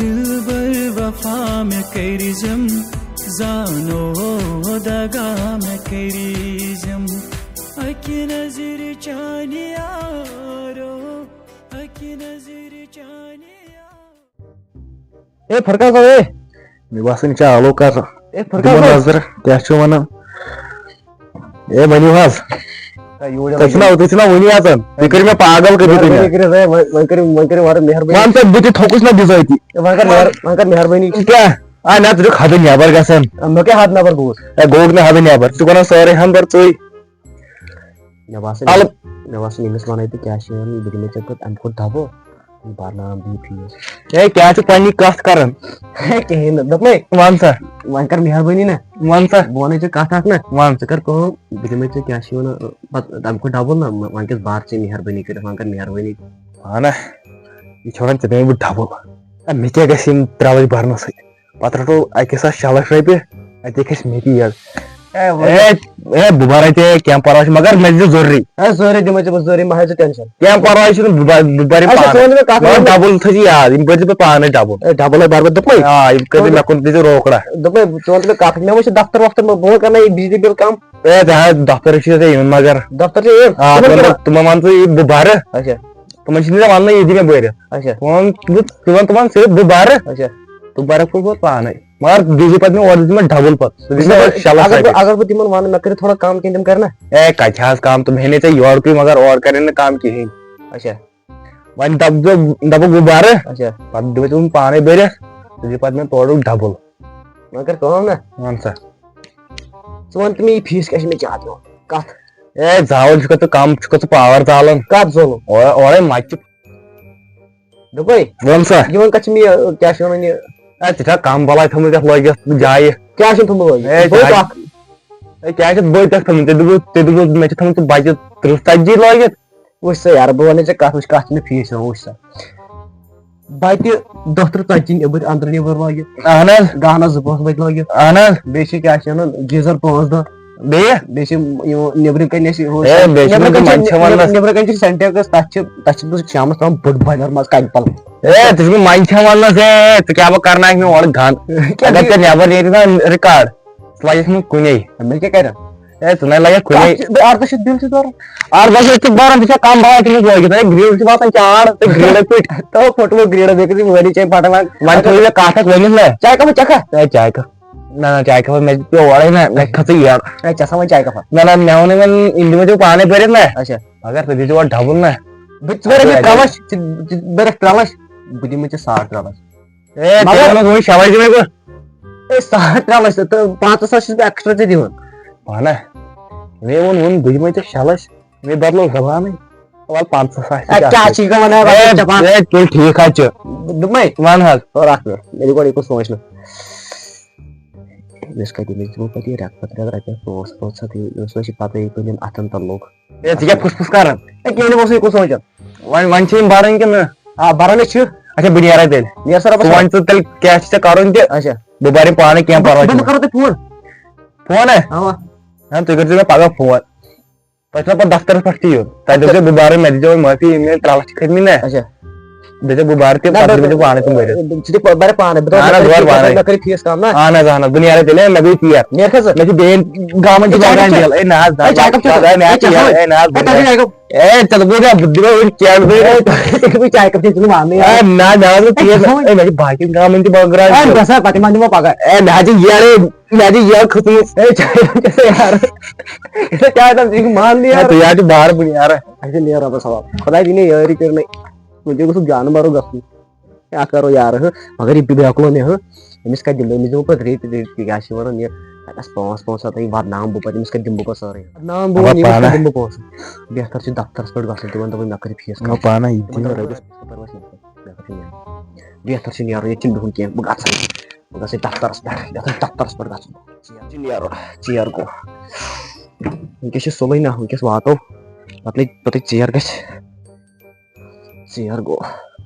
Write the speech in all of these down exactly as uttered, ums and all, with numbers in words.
دلبر وفا مےٚ کٔرزم، زانو دگا مےٚ کٔرزم، اکہِ نظرِ چانہِ یارو، اکہِ نظرِ چانہِ یارو۔ اے فرقان صٲب، اے۔ مےٚ باسان، یہِ چھِ آلو کران۔ اے فرقان دِمو صٲب۔ نظر، کیٛاہ چھُ وَنان؟ اے، ؤنِو حظ۔ ہے، یوٗرۍ تُہۍ چھِو نا، تُہۍ چھِو نا وُنہِ اَژان؟ تُہۍ کٔرِو مےٚ پاگل کٔرِو تُہۍ مےٚ۔ مہربٲنی کٔرِتھ، ہے، وۄنۍ، وۄنۍ کٔرِو، وۄنۍ کٔرِو، مہربٲنی۔ وَن تہٕ بہٕ تہِ تھوٚکُس نا بِزٲتی۔ ہے، وۄنۍ کر مہر-، وۄنۍ کر مہربٲنی۔ کیٛاہ؟ آ، نہ، ژٕ چھُکھ حدٕ نٮ۪بر گژھان۔ آ، مےٚ کیٛاہ حد نٮ۪بر گوٚوُس؟ ہے، گوٚوُکھ نہٕ حدٕ نٮ۪بر، ژٕ چھُکھ وَنان سٲرٕے ہم کر ژٕے۔ مےٚ باسان، الہٕ۔ مےٚ باسان، ییٚمِس وَنَے تہٕ کیٛاہ چھِ وَنان، بہٕ دِمَے ژےٚ پَتہٕ اَمہِ کھۄتہٕ ڈبل، بہٕ بَرناوَن بیٚیہِ فیٖس۔ ہے، کیٛاہ چھُ پنٛنی کَتھ کَران؟ ہے، کِہیٖنۍ نہٕ، دوٚپمَے۔ وَن سا۔ وۄنۍ کَر مہربٲنی نا۔ وَن سا۔ بہٕ وَنَے ژےٚ کَتھ اَکھ نا۔ وَن۔ ژٕ کَر کٲم، بہٕ دِمَے ژےٚ کیٛاہ چھِ وَنان، پَتہٕ تَمہِ کھۄتہٕ ڈبل نا، وۄنۍ کیٛاہ بار ژےٚ مہربٲنی کٔرِتھ، وۄنۍ کَر مہربٲنی۔ اَہَنا، یہِ چھِ وَنان ژےٚ دِمَے بہٕ ڈبل۔ اَدٕ مےٚ کیٛاہ گژھِ یِم ترٛےٚ لَچھ بَرنَس سۭتۍ؟ پَتہٕ رَٹو اَکے ساتہٕ شےٚ لَچھ رۄپیہِ، اَتے کھسہِ مےٚ تہِ یٔڈ۔ اے، وۄنۍ اے، اے، بہٕ بَرَے ژےٚ، کینٛہہ پَرواے چھُنہٕ، مگر مےٚ دِ ضروٗری۔ اے، ضروٗری دِمَے ژےٚ بہٕ ضروٗری، مہ ہےٚ ژٕ ٹٮ۪نشَن۔ کینٛہہ پَرواے چھُنہٕ، بہٕ بَرٕ، بہٕ بَرٕ یہِ اچھا، پانَے۔ ژٕ وَن مےٚ کَتھ مگر وَن۔ ڈَبٕل تھٲیزِ یاد، یِم بٔرۍ زِ بہٕ پانَے ڈَبٕل۔ اے، ڈَبٕل ہے بَرٕ بہٕ، دوٚپمَے۔ آ، یِم کٔرۍ زِ مےٚ کُن دِژ روکڑا۔ دوٚپمَے، ژٕ وَن تہٕ مےٚ کَتھ، مےٚ وٕچھ دفتر وفتر، بہٕ، بہٕ کَرٕ نہ یہِ بجلی بِل کَم۔ اے، ژےٚ ہا دفتر چھُ ژےٚ یُن مگر۔ دفتر چھُ یُن؟ آ، تِمَن تِمَن کیٛاہ؟ دَپ، تِمَن وَن ژٕ یہِ بہٕ بَرٕ۔ اچھا۔ تِمَن چھِنہٕ ژےٚ وَننٕے یہِ دِ مےٚ بٔرِتھ۔ اچھا۔ ژٕ وَن، ژٕ وَن تِمَن صرف بہٕ بَرٕ۔ اچھا۔ تہٕ بَرَکھ بہٕ پَتہٕ پانَے۔ مگر دیٖزِ پَتہٕ مےٚ اورٕ، دِ ژٕ مےٚ ڈَبٕل پَتہٕ۔ ژٕ دِ مےٚ اگر بہٕ، شےٚ لَچھ اگر بہٕ، رۄپیہِ۔ اگر بہٕ تِمَن وَنہٕ، مےٚ کٔرِو تھوڑا کَم کینٛہہ، تِم کَرِ نا؟ اے، کَتہِ حظ کَم؟ تِم ہیٚنٕے ژےٚ یورٕ کُے، مگر اورٕ کَرن نہٕ کَم کِہیٖنۍ۔ اچھا۔ وۄنۍ دَپ-، دَپ-، دَپَکھ بہٕ بَرٕ، اچھا۔ پَتہٕ دِمَے ژٕ پانَے بٔرِتھ، ژٕ دِ پَتہٕ مےٚ تورُک ڈَبٕل۔ وۄنۍ کَر کٲم نا۔ وَن سا۔ ژٕ وَن تہٕ مےٚ، یہِ فیٖس کیٛاہ چھِ مےٚ زیادٕ یِوان؟ کَتھ؟ اے، زاوُل چھُکھا ژٕ کَم، چھُکھا ژٕ پاوَر زالان؟ کَتھ زولُم؟ اورَے، اورَے مَچہِ۔ دوٚپمَے۔ وَن سا۔ یِمَن کَتھ چھِ مےٚ، یہِ، کیٛاہ چھِ وَنان یہِ؟ اے، ژٕ چھَکھ کَم بَلاے تھٲومٕژ یَتھ لٲگِتھ جایہِ۔ کیٛاہ چھِ تھوٚمُت لٲگِتھ؟ اے، بٔتۍ جایہِ۔ اَکھ۔ اے، کیٛاہ چھِ بٔتۍ اَکھ تھٲومٕژ؟ ژےٚ دوٚپُتھ، ژےٚ دوٚپُتھ مےٚ چھِ تھٲومٕژ بَچہِ تٕرٛہ ژَتجی لٲگِتھ۔ وٕچھ سا یارٕ، بہٕ وَنَے ژےٚ کَتھ، وٕچھ کَتھ چھِ مےٚ فیٖس یِوان، وٕچھ سا۔ بَتہِ دَہ تٕرٛہ ژَتجی نیٚبٕرۍ اَنٛدرٕ نیٚبٕرۍ لٲگِتھ۔ اَہَن حظ۔ گاہنَس زٕ پانٛژھ بَتہِ لٲگِتھ۔ اَہَن حظ۔ بیٚیہِ چھِ کیٛاہ چھِ اَنان، گیٖزَر پانٛژھ دَہ۔ بیٚیہِ؟ بیٚیہِ چھِ یِم نیٚبرٕ کَنۍ اَسہِ ہُہ اے، سٮ۪ن-، بیٚیہِ چھِ نیٚبرٕ مےٚ کَنۍ چھِ، منٛدچھان وَننَس۔ نیٚبرٕ کَنۍ چھِ سٮ۪نٹٮ۪کٕس، تَتھ چھِ، تَتھ چھِ بہٕ شامَس ترٛاوان بٔڑ بایلَر ماز کَنہِ پَل۔ اے، ژٕ چھُکھ مےٚ منٛدچھان وَننَس، اے، ژٕ کیٛاہ بہٕ کَرناوَکھ مےٚ اورٕ گَن؟ کیٛاہ اگر ژےٚ نٮ۪بَر نیرِ نا رِکارڈ، ژٕ لَگَکھ نہٕ کُنے۔ مےٚ کیٛاہ کَرِ؟ اے، ژٕ نَے لَگَکھ کُنے۔ کَتھ چھِ، اَرداہ شیٚتھ بِل چھِ دوران۔ اَرداہ شیٚتھ چھِ بَران، ژٕ چھَکھ کَم بَران تٔمِس لٲگِتھ۔ اے، گرٛیٖڈ چھِ واتان چار، تہٕ گرٛیٖڈَے پھٕٹۍ۔ تو پھُٹوو گرٛیٖڈَے، بیٚیہِ کٔرۍ زِ وٲری چاے پھٹان۔ وۄنۍ تھٲوِو مےٚ کَتھ اَکھ ؤنِتھ نا۔ چاے کَپا چَکھا؟ اے، چاے کَپ۔ نہ، نہ، چاے کَپا، مےٚ پیوٚو اورَے نا، مےٚ کھٔژٕے یَڈ۔ اے، چَسا وۄنۍ چاے کَپا؟ نہ، نہ، مےٚ ووٚنُے وۄنۍ، یِم دِمو ژےٚ پانَے بٔرِتھ نا۔ اچھا۔ مگر ژٕ دیٖزِ اورٕ ڈَبٕل نا۔ بہٕ ژٕ بَرَکھ یہِ ترٛےٚ لَچھ، ژٕ، ژٕ بَرَکھ ترٛےٚ لَچھ، بہٕ دِمَے ژےٚ ساڑ ترٛےٚ لَچھ۔ اے، مگر ژےٚ ووٚنُتھ وۄنۍ شےٚ لَچھ دِمَے بہٕ۔ اے، ساڑ ترٛےٚ لَچھ، تہٕ پنٛژاہ ساس چھُس بہٕ extra ژےٚ دِوان۔ پانہ؟ مےٚ ووٚن، ووٚن، بہٕ دِمَے ژےٚ شےٚ لَچھ، مےٚ بدلو زبانٕے۔ وَلہٕ پنٛژاہ ساس تہِ اے، کیٛاہ چھِ؟ چھُکھ وَنان، اے، رۄپیَس چَپان؟ اے، تُل ٹھیٖک حظ چھُ۔ دوٚپمَے۔ وَن حظ۔ رَٹھ مےٚ، مےٚ دِ گۄڈٕ یہِ کُن سونٛچنہٕ۔ مےٚ ٲس کَتہِ، مےٚ دِمو پَتہٕ یہِ رٮ۪تہٕ پَتہٕ رٮ۪تہٕ رۄپیَس پانٛژھ، پانٛژھ ہَتھ، یہِ اوس اَسہِ پَتہٕ یہِ کُنہِ اَتھَن تَل لوٚگ۔ اے، ژٕ کیٛاہ پھُس پھُس کَران؟ اے، کینٛہہ نہٕ، بہٕ اوسُس یہِ کُن سونٛچان۔ وۄنۍ، وۄنۍ چھِ یِم بَرٕنۍ کِنہٕ نہٕ؟ آ، بَران ہے چھِ۔ اچھا، بہٕ نیرَے تیٚلہِ۔ نیر سا رۄبَس ژٕ وَن حوالہٕ۔ ژٕ تیٚلہِ کیٛاہ چھِ ژےٚ کَرُن تہِ۔ اچھا۔ بہٕ بَرٕ یِم پانَے، کینٛہہ بہٕ، پَرواے بہٕ، بہٕ چھُنہٕ۔ کَرو تۄہہِ فون۔ فون ہا؟ اَوا۔ نہ، تُہۍ کٔرۍزیو مےٚ پَگاہ فون۔ تۄہہِ چھُنہ پَتہٕ دفترَس پٮ۪ٹھ تہِ یُن۔ تۄہہِ اچھا۔ دوٚپزیو بہٕ بَرٕ، مےٚ دیٖزیو وۄنۍ معٲفی، یِم مےٚ ترٛےٚ لَچھ چھِ کھٔتۍمٕتۍ نہ۔ اچھا۔ دٔپزیو بہٕ بَرٕ تِم، نہ، پَتہٕ بہٕ، دِمو ژےٚ پانَے تِم بٔرِتھ۔ ژٕ تہِ بَرٕ پانَے، بہٕ اَہَن حظ، بہٕ بَرٕ پانَے۔ مےٚ کٔرِو فیٖس کَم نہ۔ اَہَن حظ، اَہَن حظ، بہٕ نیرَے تیٚلہِ، مےٚ گٔے ژیر۔ نیر کھا ژٕ؟ مےٚ چھِ بیٚیَن گامَن تہِ اے، چاے کَپ لاگان چھا؟ بیل۔ اے، نہ حظ، نہ، اے، چاے کَپ چھا؟ مےٚ آے، مےٚ آے اے، چاے ژیر۔ کَپ۔ اے، نہ حظ، اے، بہٕ چاے کَپ۔ اے، ژےٚ دوٚپُے مےٚ، بہٕ دِمے وٕنہِ چیک بٔرِتھ۔ اے، ژےٚ دوٚپُے چاے کَپ چھِ، ژٕ نہٕ ماننٕے اے، یارٕ۔ نہ، نہ حظ، نہ، ژیر۔ اے، اے، مےٚ چھِ باقیَن گامَن تہِ بٲگراوٕنۍ۔ اے، گژھ سا، پَتہٕ ما دِمو پَگاہ۔ اے، مےٚ حظ چھِ ییٚڑے، مےٚ حظ چھِ ییٚڑ کھٔژمٕژ۔ اے، چاے کَپ چھا یارٕ؟ ژےٚ کیٛاہ دَپھ، ژٕ چھُکھ ماننٕے اے، یارٕ۔ تُہۍ حظ چھِ بار بُنیارٕ۔ اچھا، نیر رۄبَس حوالہٕ۔ خۄداے دِیِن یٲری کٔرنَے۔ وٕنکٮ۪ن گوٚژھ جانہٕ مَرُن گژھُن۔ کیٛاہ کَرو یارٕ، ہہ؟ مگر یہِ بیکلو مےٚ، ہہ؟ أمِس کَتہِ دِمہٕ بہٕ؟ أمِس دِمہٕ پَتہٕ ریٚتۍ، ریٚتۍ، کیٛاہ چھِ وَنان یہِ؟ اَتھ آسہٕ پانٛژھ، پانٛژھ ہَتھ، یہِ بدنام بہٕ پَتہٕ، أمِس کَتہِ دِمہٕ بہٕ پَتہٕ سٲرٕے؟ بدنام بہٕ اَوا وَنہٕ، أمِس کَتہِ پانہ۔ دِمہٕ بہٕ پونٛسہٕ؟ بہتر چھُ دفترَس پٮ۪ٹھ گژھُن، تِمَن دَپُن، مےٚ کٔرِو فیٖس کَم۔ اَوا پانہ، یہِ تِمَن دِمہٕ دَپُن، رۄپیَس۔ بہتر چھُ نیرُن۔ بہتر چھُ نیرُن، ییٚتہِ چھُنہٕ بِہُن کینٛہہ، بہٕ گژھٕ، بہٕ گژھٕ دفترَس پٮ۪ٹھ، بہتر چھُ دفترَس پٮ۪ٹھ گژھُن۔ ژیر چھُ نیرُن، ژیر گوٚو۔ وٕنکٮ۪س چھِ سُلٕے نہ، وٕنکٮ۪س واتو، پَتہٕ لٔگۍ، پَتہٕ چھِ ژیر گژھِ۔ ژیر گوٚو۔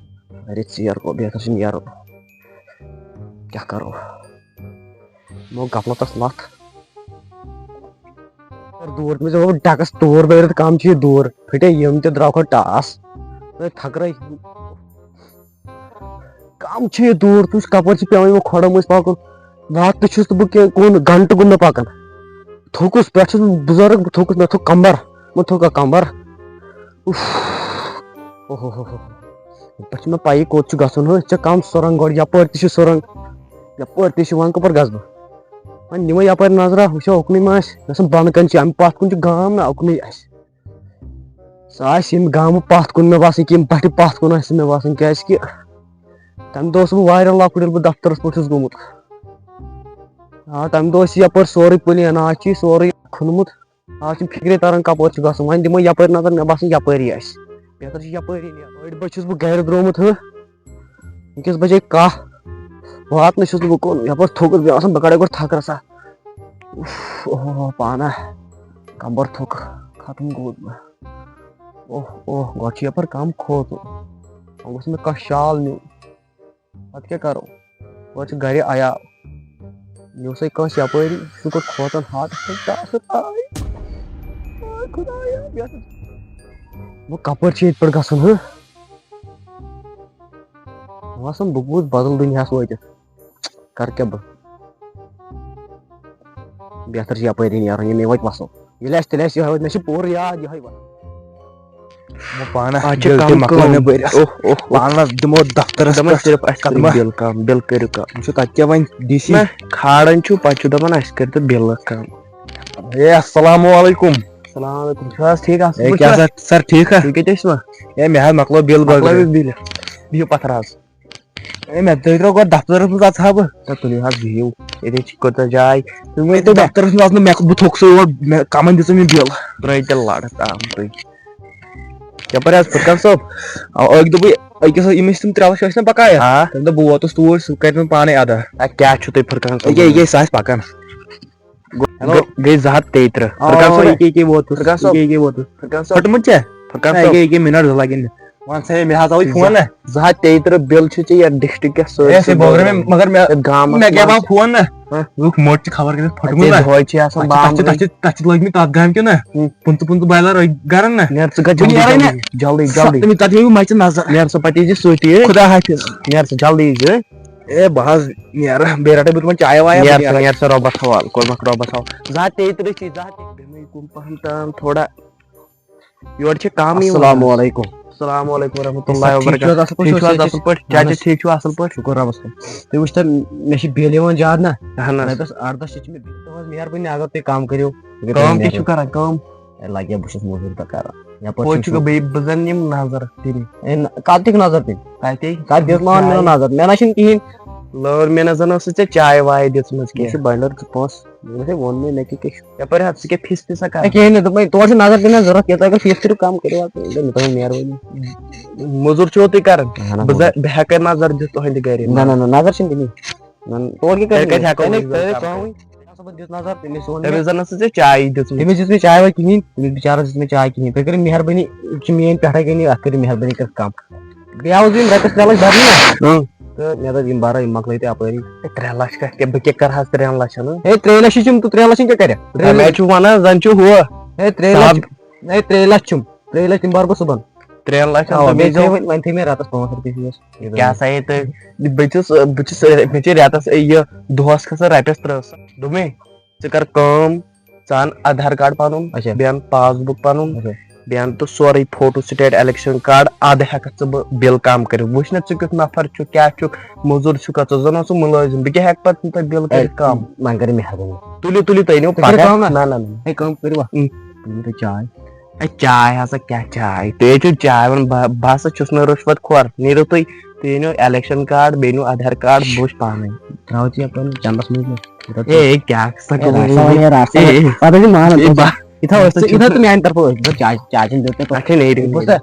اَرے ژیر گوٚو، بہتر چھُ نیرُن۔ کیٛاہ کَرو؟ یِمو غفلتَس لَتھ۔ دوٗر، مےٚ دوٚپ، ڈَکَس توٗر دٲرِتھ کَم چھُ یہِ دوٗر۔ پھٕٹے یِم تہِ درٛاو کھۄتہٕ ٹاس۔ ہے، تھَکرَے۔ کم چھِ یہِ دوٗر، تُہۍ وٕچھ کپٲرۍ چھِ پٮ۪وان یِمن کھۄڈن مٔنٛزۍ پکُن۔ واتنس چھُس نہٕ بہٕ کینٛہہ، کُن گنٹہٕ گوٚو مےٚ پکان۔ تھوٚکُس، پٮ۪ٹھٕ چھُس بہٕ بُزرگ، بہٕ تھوٚکُس، مےٚ تھوٚک کمبر، مےٚ تھوٚک کمبر۔ اوف۔ اوہو۔ پٮ۪ٹھٕ چھِ مےٚ پَیی کوٚت چھُ گژھُن۔ ہو، ژےٚ کم سۄرنٛگ گۄڈٕ، یپٲرۍ تہِ چھِ سۄرنٛگ، یپٲرۍ تہِ چھِ، وۄنۍ کپٲرۍ گژھٕ بہٕ؟ وۄنۍ نِمو یپٲرۍ نظرا، وٕچھو اُکنُے ما آسہِ۔ مےٚ باسان بۄنہٕ کنہِ چھِ، امہِ پتھ کُن چھُ گام نا، اُکنُے آسہِ۔ سُہ آسہِ ییٚمہِ گامہٕ پتھ کُن، مےٚ باسان، کہِ ییٚمہِ بٹھِ پتھ کُن آسہِ سُہ، مےٚ باسان، کیٛازِ کہِ تَمہِ دۄہ اوسُس بہٕ واریاہ لۄکُٹ، ییٚلہِ بہٕ دفترس پٮ۪ٹھ چھُس گوٚمُت۔ آ، تَمہِ دۄہ اوس یہِ یپٲرۍ سورُے پُلین، آز چھُ یہِ سورُے کھُنمُت۔ آز چھُنہٕ فِکرے تران کپٲرۍ چھُ گژھُن۔ وۄنۍ دِمو یپٲرۍ نظر، مےٚ باسان یپٲری آسہِ۔ بہتر چھُ یپٲری نیرُن۔ ٲٹھِ بجہِ چھُس بہٕ گرِ درٛامُت، ہہ؟ وٕنکیٚس بجے کاہ۔ واتنَے چھُس نہٕ بہٕ کُن، یپٲرۍ تھوٚکُس، مےٚ باسان بہٕ کڑے گۄڈٕ تھکھ رژھا۔ اوہ، اوہ، پانہ کمبر تھوٚک، ختم گوٚوُس بہٕ۔ اوہ، اوہ، گۄڈٕ چھُ یپٲرۍ کم کھوژُن۔ وۄنۍ گوٚژھ مےٚ کانٛہہ شال نیُن۔ پتہٕ کیٛاہ کرو؟ وۄنۍ چھُ گرِ عیال۔ مےٚ اوسے کٲنٛسہِ یپٲری، سُہ کوٚر کھوژان ہاٹس منٛز، کیٛاہ سا آے؟ آے خدایا، مےٚ ہسا، وۄنۍ کپٲرۍ چھُ ییٚتہِ پٮ۪ٹھ گژھُن، ہہ؟ مےٚ باسان، بہٕ گوٚوُس بدل دُنیاہس وٲتِتھ۔ کر کیٛاہ بہٕ؟ بہتر چھُ یپٲری نیرُن، ییٚمے وتہِ وسو۔ ییٚلہِ آسہِ، تیٚلہِ آسہِ یِہوٚے وتہِ۔ مےٚ چھِ پورٕ یاد یِہوٚے وتھ۔ وۄنۍ پانہ اَتھ چھِ دِل تہِ کم مۄکلٲو کٲم۔ مےٚ بٔرِتھ۔ اوہ، اوہ، اوہ۔ پانس دِمو دفترس دَپان پٮ۪ٹھ صرف اَسہِ کٔرِو قدمہ۔ بِل کم، بِل کٔرِو کم۔ وٕچھِو تَتہِ کیٛاہ وۄنۍ ڈی سی۔ نہ، کھالان چھُو، پتہٕ چھُو دَپان اَسہِ کٔرۍتو بِلہٕ کم۔ اے، السلام علیکم۔ السلام علیکم۔ چھِو حظ ٹھیٖک، اَصٕل اے، پٲٹھۍ کیٛاہ چھِوا؟ سر، سر، ٹھیٖک ہا؟ تُہۍ کَتہِ ٲسِوا؟ اے، مےٚ حظ مۄکلٲو بِل مۄکلٲوِو بٲگرٲوِتھ۔ بِل۔ بِہِو پَتھر حظ۔ اے، مےٚ ترٛٲوِتو گۄڈٕ دفترس منٛز اَژٕ ہا بہٕ۔ تہٕ تُلِو حظ، بِہِو۔ ییٚتہِ چھِ کۭژاہ جاے۔ تُہۍ ؤنۍ تو مےٚ۔ دفترس منٛز اَژٕ نہٕ مےٚ، بہٕ تھوٚک سُہ یور، مےٚ کَمن دِژٕم یہِ بِل؟ ترٛٲیِو تیٚلہِ لَڑٕ تام تُہۍ۔ یَپٲرۍ حظ فرقان صٲب، آ، أکۍ دوٚپُے، أکِس، یِم ٲسۍ تِم ترٛےٚ لَچھ ٲسۍ نہ بقایا؟ آ۔ تَمہِ دۄہ بہٕ ووتُس توٗرۍ، سُہ کَرِ مےٚ پانَے اَدا۔ اَدٕ کیٛاہ چھُو تُہۍ فرقان صٲب ییٚکیٛاہ، وَنان؟ ییٚکیٛاہ، سُہ آسہِ پَکان۔ گوٚو، ہیلو۔ گٔے، گٔے زٕ ہَتھ تیٚیہِ تٕرٛہ۔ آ، فرقان صٲب، ییٚکیٛاہ، ییٚکیٛاہ ووتُس، فرقان صٲب۔ ییٚکیٛاہ، ییٚکیٛاہ ووتُس۔ فرقان صٲب۔ پھُٹمُت چھا؟ فرقان نہ، صٲب۔ ییٚکیٛاہ، ییٚکیٛاہ، مِنٹ زٕ لَگن مےٚ۔ وَن سا ہے، مےٚ حظ آوُے فون نہ۔ زٕ ہَتھ تیٚیہِ تٕرٛہ بِل چھُ ژےٚ یَتھ ڈِسٹِرٛکَس سۭتۍ اے، سۭتۍ سُے بوگرٲے مےٚ، بوگرٲومٕژ۔ مگر مےٚ، یَتھ گامَس مےٚ کیٛاہ منٛز۔ بناو فون نہ؟ ہہ؟ لُکھ موٚٹ چھِ خبر کٔرِتھ پھٔٹمٕتۍ اَتہِ نہ۔ دۄہَے چھِ آسان تَتھ چھِ، تَتھ چھِ، بامنٕے۔ تَتھ چھِ، تَتھ چھِ لٲگمٕتۍ تَتھ گامہِ کیُن نہ۔ ہُم۔ پٕنٛژٕہ، پٕنٛژٕہ بایلَر أکۍ گَرَن نہ۔ نیر ژٕ گژھ بہٕ جلدی، نیرَے نہ۔ جلدی، جلدی، جلدی۔ تَتھ، تَتھ ہٲیِو مَچہِ نظر۔ نیر ژٕ پَتہٕ یی زِ سۭتی۔ خدا حافظ۔ نیر ژٕ جلدی یی زِ۔ اے، بہٕ حظ نیرٕ، بیٚیہِ رَٹَے بہٕ تِمَن چاے واے، بہٕ نیر ژٕ، نیرٕ۔ نیر ژٕ رۄبَس حوالہٕ، کوٚرمَکھ رۄبَس حوالہٕ۔ زٕ ہَتھ تیٚیہِ تٕرٛہ چھی، زٕ ہَتھ تیٚیہِ تٕرٛہ۔ بیٚیہِ کُن پَہَم تام تھوڑا۔ یورٕ چھِ کَم یِوان۔ السلام علیکم۔ السلام علیکم ورحمۃ اللہ وبرکاتہ۔ ٹھیٖک چھِو حظ، اَصٕل پٲٹھۍ؟ ٹھیٖک چھِو حظ، اَصٕل پٲٹھۍ؟ اَہَن حظ۔ چاچا، ٹھیٖک چھِو، اَصٕل پٲٹھۍ؟ شُکُر رۄبَس کُن۔ تُہۍ وٕچھِو تَمہِ، مےٚ چھِ بِل یِوان زیادٕ نہ؟ اَہَن حظ۔ رۄپیَس اَرداہ شیٚتھ چھِ مےٚ بِل۔ تُہٕنٛز مہربٲنی اگر تُہۍ کَم کٔرِو۔ کٲم کیٛاہ چھِو کَران، کٲم؟ اے، لَگہِ ہا، بہٕ چھُس موٚزوٗرۍ دۄہ کَران۔ یَپٲرۍ پوٚز چھُ چھُس گوٚو، بہٕ، بہٕ زَن نِمہٕ نظر تیٚلہِ۔ اے، نہ، کَتھ دِکھ نظر تیٚلہِ؟ کَتہِ؟ کَتھ دِژ مان مےٚ نظر؟ مےٚ نہ چھُنہٕ کِہیٖنۍ۔ لٲر مےٚ نہ زَن ٲسٕے ژےٚ چاے واے دِژمٕژ مےٚ کینٛہہ۔ چھِ بنڈر زٕ پانٛژھ۔ مےٚ دوٚپمَے، ووٚن مےٚ، مےٚ کیٛاہ کیٛاہ چھُ؟ یَپٲرۍ حظ، ژٕ کیٛاہ فیٖس فیٖسا کَران؟ اے، کِہیٖنۍ نہٕ، دوٚپمَے، تورٕ چھِ نظر دِنَس ضوٚرَتھ کینٛہہ، تۄہہِ اگر فیٖس کٔرِو کَم، کٔرِو حظ، تُہۍ، تُہٕنٛز مہربٲنی۔ موٚزوٗر چھُوا تُہۍ کَران؟ اَہَن حظ، بہٕ موٚزوٗر۔ زَ-، بہٕ ہٮ۪کَے نظر دِتھ تُہٕنٛدِ گَرِ؟ نہ، نہ، نہ، نظر چھِنہٕ دِنی۔ نہ، نہ، تورٕ کیٛاہ تیٚلہِ کَرِ؟ کَتہِ ہٮ۪کو تۄہہِ أسۍ نَے، تۄہہِ نَے کَرُن؟ کٲمٕے۔ صٲبَن دِژ نظر، تٔمِس ووٚن مےٚ۔ تٔمِس زَن ٲسٕے ژےٚ چایی دِژمٕژ۔ تٔمِس دِژ مےٚ چاے واے کِہیٖنۍ، تٔمِس بِچارَس دِژ مےٚ چاے کِہیٖنۍ۔ تُہۍ کٔرِو مہربٲنی، یہِ چھِ میٛٲنۍ پٮ۪ٹھَے کَنی، اَتھ کٔرِو مہربٲنی کٔرِتھ کَم۔ بیٚیہِ آوُس بہٕ یِم رۄپیَس ترٛےٚ لَچھ بَرنہِ نا۔ اۭں۔ تہٕ مےٚ دوٚپ، یِم بَرو، یِم مۄکلٲیِو تُہۍ اَپٲری۔ ہے، ترٛےٚ لَچھ کَتہِ؟ بہٕ کیٛاہ کَرٕ حظ ترٛٮ۪ن لَچھَن، ہٕنٛہ؟ ہے، ترٛےٚ لَچھ چھِم تہٕ ترٛٮ۪ن لَچھَن کیٛاہ کَرِ؟ ترٛےٚ تَمہِ آیہِ لَچھ۔ چھُ وَنان، زَن چھُ ہُہ۔ ہے، ترٛےٚ لَچھ۔ صاحب۔ ہے، ترٛےٚ لَچھ چھُم۔ ترٛےٚ لَچھ تِم بَرٕ بہٕ صُبحَن۔ ترٛٮ۪ن لَچھَن اَوا، تہٕ بیٚیہِ بیٚیہِ تھٲیِو چھُ وۄنۍ، وۄنۍ تھٲیِو مےٚ رٮ۪تَس پانٛژھ رۄپیہِ فیٖس۔ کیٛاہ سا ہے تہٕ بہٕ چھُس، بہٕ چھُس، مےٚ چھِ رٮ۪تَس یہِ دۄہَس کھسان رۄپیَس ترٛٲو ساس۔ دوٚپمَے، ژٕ کر کٲم، ژٕ اَن آدھار کارڈ پَنُن، اچھا۔ بیٚیہِ اَن پاس بُک پَنُن، اچھا۔ بیٚیہِ اَن تہٕ سورُے فوٹو سٹیٹ الیکشن کارڈ، اَدٕ ہٮ۪کَکھ ژٕ بہٕ بِل کَم کٔرِتھ۔ وٕچھ نہ ژٕ کیُتھ نفر چھُکھ، کیٛاہ چھُکھ، موٚزوٗر چھُکھا ژٕ، زَن اوسُکھ مُلٲزِم، بہٕ کیٛاہ ہٮ۪کہٕ پَتہٕ تیوٗتاہ بِل ہے، کٔرِتھ کَم؟ وۄنۍ کَرِ مہربٲنی۔ تُلِو، تُلِو، تُہۍ أنِو تُہۍ کٔرِو پَگاہ۔ کٲم نہ۔ نہ، نہ، نہ۔ ہے، کٲم کٔرِو وۄنۍ۔ اۭں۔ تُہۍ أنِو تُہۍ چاے۔ ہے، چاے ہسا کیٛاہ چاے؟ تُہۍ ہے چھِو چاے وَنان، بہٕ، بہٕ ہسا چھُس نہٕ رُشوت خور۔ نیٖرِو تُہۍ، تُہۍ أنِو الیکشن کارڈ، بیٚیہِ أنِو آدھار کارڈ، بہٕ وٕچھٕ پانے۔ ترٛاو ژٕ یَپٲرۍ چندس منٛز مہ۔ ہے، کیٛاہ سا ہے، گوٚو؟ راستا وَنہِ، ہے، راستا ہے، وَنہِ۔ ہے۔ پَتہٕ ٲسۍ مانان ہے، تِم۔ با-، یہِ تھاو أسۍ ژٕ، یہِ تھاو ژٕ میٛانہِ طرفہٕ أسۍ، بہٕ چاے، چاے چھِنہٕ دیُت مےٚ اَتھ ہے نیرِ۔ بوٗزتھا؟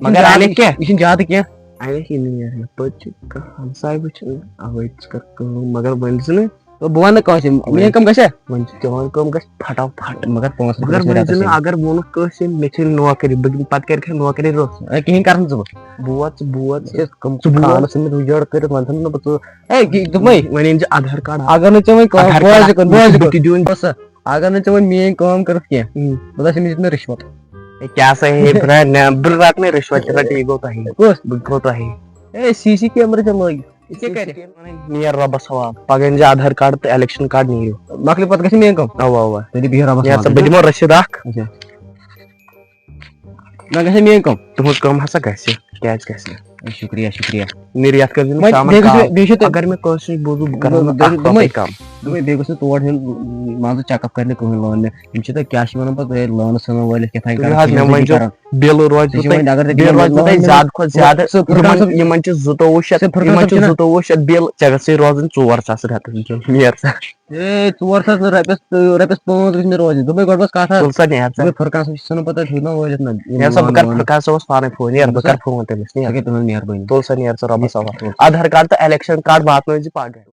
مگر یہِ چھُنہٕ اَنہِ زیادٕ، کیٛاہ؟ یہِ چھُنہٕ زیادٕ کینٛہہ۔ اَنہِ ہے نہٕ یَپٲرۍ چھِ کانٛہہ ہمساے وٕچھان، اَوَے ژٕ کر کٲم، مگر ؤنۍ زِ نہٕ۔ بہٕ وَنہٕ نہٕ کٲنٛسہِ، وۄنۍ میٛٲنۍ کٲم گژھِ۔ وۄنۍ چھِ چٲنۍ کٲم گژھِ پھٹا پھٹ۔ مگر پانٛژھ رۄپیہِ مگر گژھِ مےٚ وۄنۍ رٮ۪تَس زَن یِنۍ۔ اگر ووٚنُکھ کٲنٛسہِ، مےٚ چھِ نوکری، بہٕ، پَتہٕ کَرِ کھا نوکری رُس؟ اے، کِہیٖنۍ کَرَن ژٕ بہٕ۔ بہٕ وَتھ ژٕ، بہٕ وَتھ ژٕ۔ ژٕ بوز۔ خانَس منٛز اُجڑ کٔرِتھ وۄنۍ تھَوٕ نہٕ بہٕ ژٕ۔ اے، یہِ دوٚپمَے۔ وۄنۍ أنۍ زِ آدھار کارڈ اَکھ۔ اگر نہٕ ژےٚ وۄنۍ کٲم، آدھار بوز کارڈ یہِ کَتھ، بوز یہِ اَکھ۔ کَتھ۔ بوز سا، اگر نہٕ ژےٚ وۄنۍ میٛٲنۍ کٲم کٔرٕتھ کینٛہہ، اۭں۔ بہٕ دَپہٕ أمِس دیُت مےٚ رِشوت۔ اے، کیٛاہ سا ہے، بہٕ رَٹہٕ نہٕ، بہٕ رَٹہٕ نہٕ رِشوت، ژٕ رَٹہٕ، یہِ گوٚو تۄہہِ۔ کُس؟ بہٕ گوٚو تۄہہِ۔ اے سی سی کیمرہ چھِ لٲگِتھ۔ یہِ کیٛاہ کَرِ؟ نیر رۄبَس حوالہٕ۔ پَگاہ أنۍ زِ آدھار کارڈ تہٕ الیکشن کارڈ نیٖرِو۔ مۄکلہِ پَتہٕ گژھِ میٛٲنۍ کٲم۔ اَوا، اَوا۔ تیٚلہِ بِہِو رۄبَس نیر سا، حوالہٕ۔ بہٕ دِمو رٔسیٖد اَکھ۔ اچھا۔ نہ گژھِ میٛٲنۍ کٲم۔ تُہٕنٛز کٲم ہسا گژھِ۔ کیٛازِ گژھِ نہٕ؟ اے، شُکریہ، شُکریہ۔ نیر یَتھ کٔرۍ زِ نہٕ وۄنۍ شامَن بیٚیہِ گژھِ کال۔ مےٚ، بیٚیہِ چھُ تۄہہِ اگر مےٚ کٲنٛسہِ نِش بوٗزُو، بہٕ کَرٕ بہٕ، نہٕ بہٕ، اَکھ دوٚپمَے، رۄپَے کَم۔ دوٚپمَے، بیٚیہِ گوٚژھ نہٕ تور ہیوٚن، مان ژٕ، چیک اپ کَرنہِ کٕہٕنۍ لٲن نہٕ۔ یِم چھِ تۄہہِ کیٛاہ چھِ وَنان پَتہٕ، اے، لٲنہٕ ژھٕنَن وٲلِتھ کیٛاہ تھانۍ تُلِو کَران، حظ، تِم مےٚ چھِ ؤنۍ زیو، کَران۔ بِل روزِ تہِ چھِ وۄنۍ اگر تۄہہِ بِل روزِ تۄہہِ زیادٕ کھۄتہٕ زیادٕ۔ سُہ فرقان یِمَن، صٲب، یِمَن چھِ زٕتووُہ شیٚتھ، صٲب، فرقان یِمَن صٲب چھِ چھِنہ؟ زٕتووُہ شیٚتھ بِل، ژےٚ گژھِ روزٕنۍ ژور ساس رٮ۪تَس، نیر سا۔ اے، ژور ساس نہٕ، رۄپیَس، رۄپیَس پانٛژھ گٔژھۍ مےٚ روزٕنۍ۔ دوٚپمَے گۄڈٕ بَس کَتھ اَکھ۔ تُل سا نیر سا۔ دوٚپمَے فرقان صٲب چھِ ژھٕنُن پَتہٕ اَتہِ ہیوٚر نہ وٲلِتھ نہ، یِم نیر سا، بہٕ وَنہٕ کَرٕ وَنہٕ۔ فرقان صٲبَس پانَے فون، نیر، بہٕ بہٕ کَرٕ سا، فون تٔمِس، نیر۔ سۄ گٔے تُہٕنٛز مہربٲنی۔ تُل سا نیر ژٕ رۄبَس حوالہٕ۔ تُل۔ آدھار کارڈ تہٕ الیکشن کارڈ واتنٲوزِ پَگاہ۔